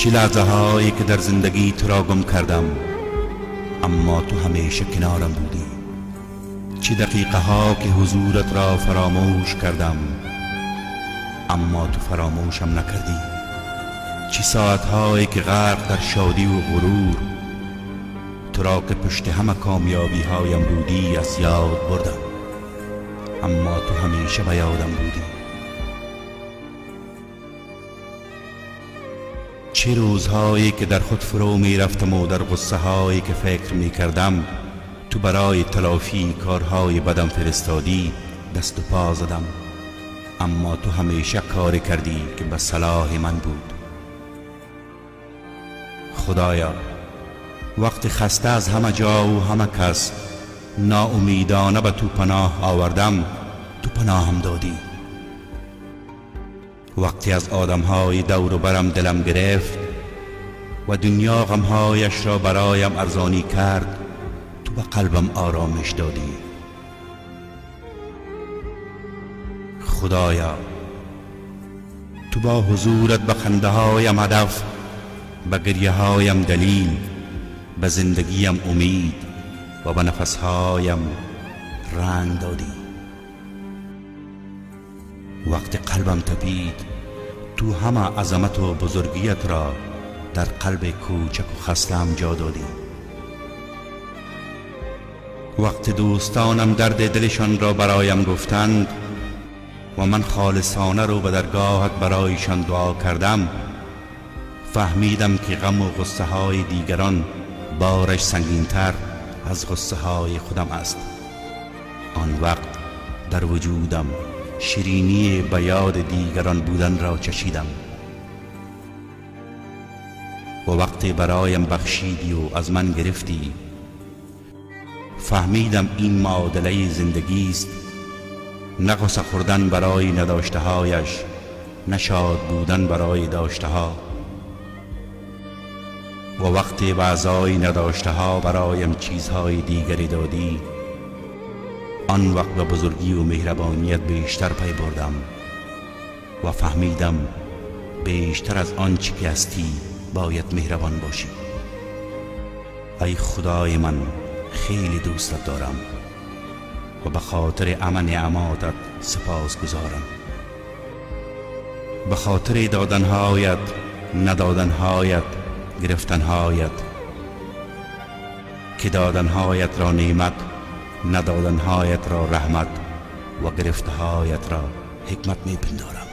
چه لحظه هایی که در زندگی تو را گم کردم، اما تو همیشه کنارم بودی. چه دقیقه ها که حضورت را فراموش کردم، اما تو فراموشم نکردی. چه ساعت هایی که غرق در شادی و غرور تو را که پشت همه کامیابی هایم بودی از یاد بردم، اما تو همیشه به یادم بودی. چه روزهایی که در خود فرو می رفتم و در غصه هایی که فکر می کردم تو برای تلافی کارهای بدم فرستادی دست و پا زدم، اما تو همیشه کار کردی که به صلاح من بود. خدایا، وقتی خسته از همه جا و همه کس ناامیدانه به تو پناه آوردم، تو پناهم دادی. وقتی از آدمهای دور و برم دلم گرفت و دنیا غمهایش را برایم ارزانی کرد، تو به قلبم آرامش دادی. خدایا، تو با حضورت به خنده هایم هدف، به گریه هایم دلیل، به زندگیم امید و به نفسهایم رنگ دادی. وقتی قلبم تپید، تو همه عظمت و بزرگیت را در قلب کوچک و خستم جا دادی. وقتی دوستانم درد دلشان را برایم گفتند و من خالصانه رو به درگاهت برایشان دعا کردم، فهمیدم که غم و غصه های دیگران بارش سنگین‌تر از غصه های خودم است. آن وقت در وجودم شیرینی به یاد دیگران بودن را چشیدم و وقتی برایم بخشیدی و از من گرفتی، فهمیدم این معادله زندگی است، نه غصه خوردن برای نداشته‌هایش، نه شاد بودن برای داشته‌ها. و وقتی به ازای نداشته‌ها برایم چیزهای دیگری دادی، آن وقت به بزرگی و مهربانیت بیشتر پی بردم و فهمیدم بیشتر از آنچه که هستی باید مهربان باشی. ای خدای من، خیلی دوستت دارم و به خاطر امن نعماتت سپاس گزارم. به خاطر دادنهایت، ندادنهایت، گرفتنهایت، که دادنهایت را نعمت، ندادنهایت را رحمت و گرفتهایت را حکمت می پندارم.